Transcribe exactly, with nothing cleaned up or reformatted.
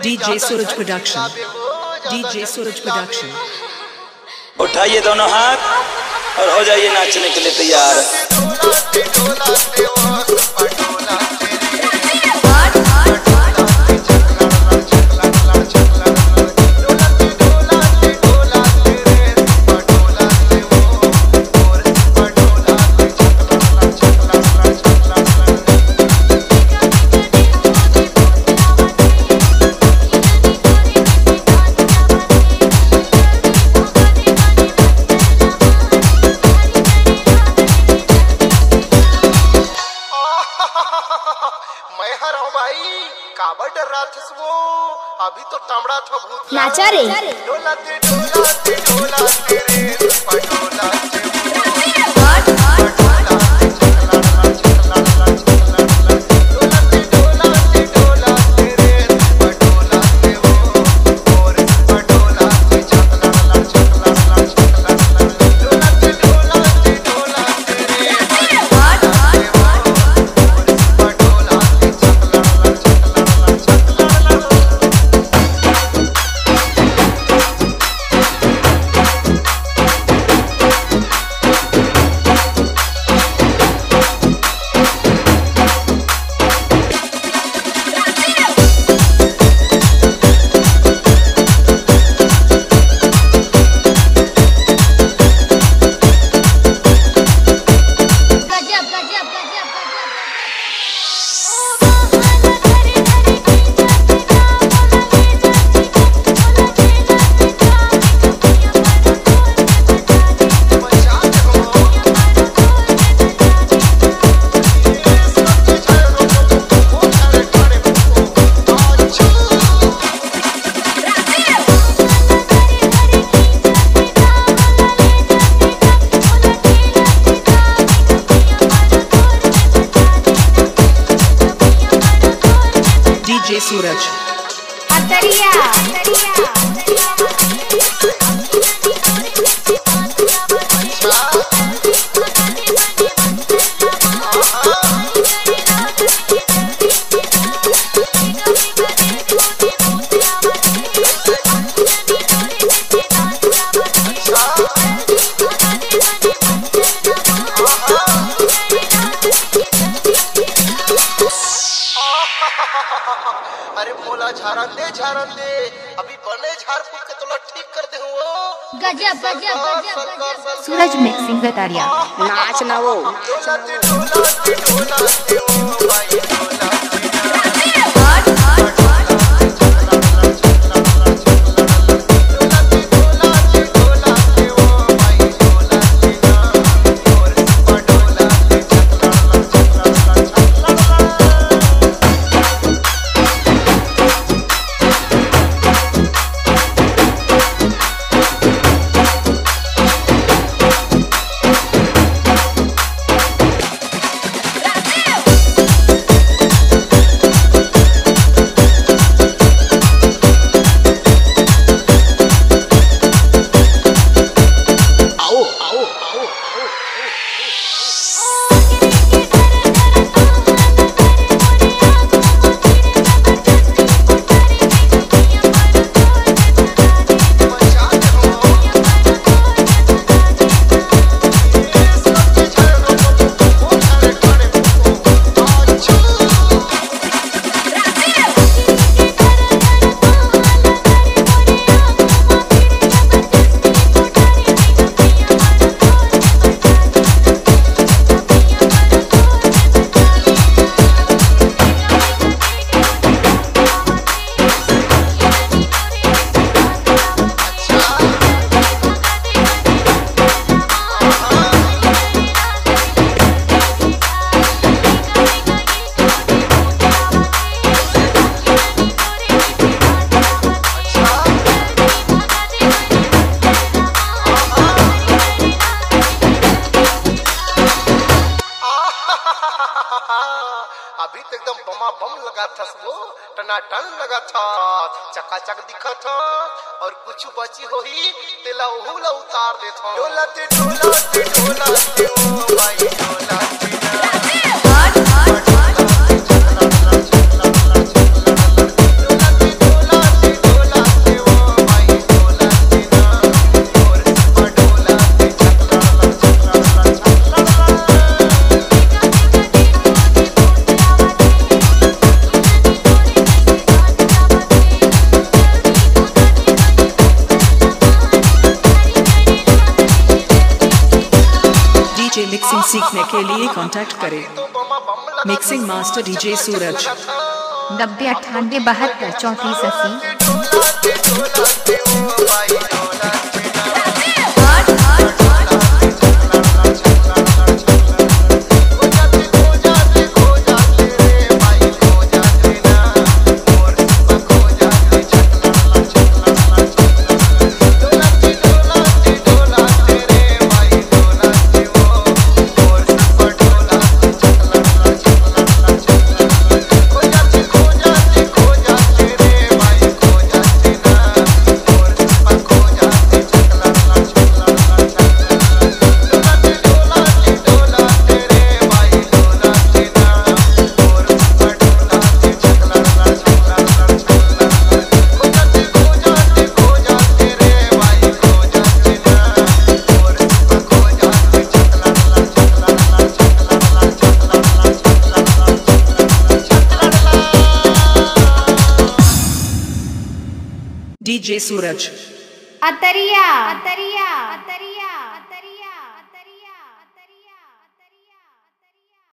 DJ Suraj Production. DJ Suraj Production. उठाइए दोनों हाथ और हो जाइए नाचने के लिए तैयार। मैं हर हूँ भाई, काबर डर्राथस वो? अभी तो तमड़ा था भूत। नाचा रे। डोला दे, डोला दे, डोला दे रे, पटोला दे। DJ Suraj. अतरिया। अरे मोला झारन दे, झारन दे, अभी बने झार फूक के तोला ठीक कर दे हूँ। गजब, गजब, गजब, गजब। सूरज मिक्सिंग गटारिया। नाच ना वो। अभी तो एकदम बमा बम लगा थस वो, टनाटन लगा था, चकाचक दिखा था, और कुछ बची होही तेला ओहू ला उतार देथों। डोला ते, डोला ते, डोला ते, ओ भाई, डोला ते ना। मिक्सिंग सीखने के लिए कॉन्टैक्ट करें। मिक्सिंग मास्टर डीजे सूरज। नब्बे अट्ठानवे बहत्तर चौंतीस अस्सी। डीजे सूरज। अतरिया अतरिया अतरिया।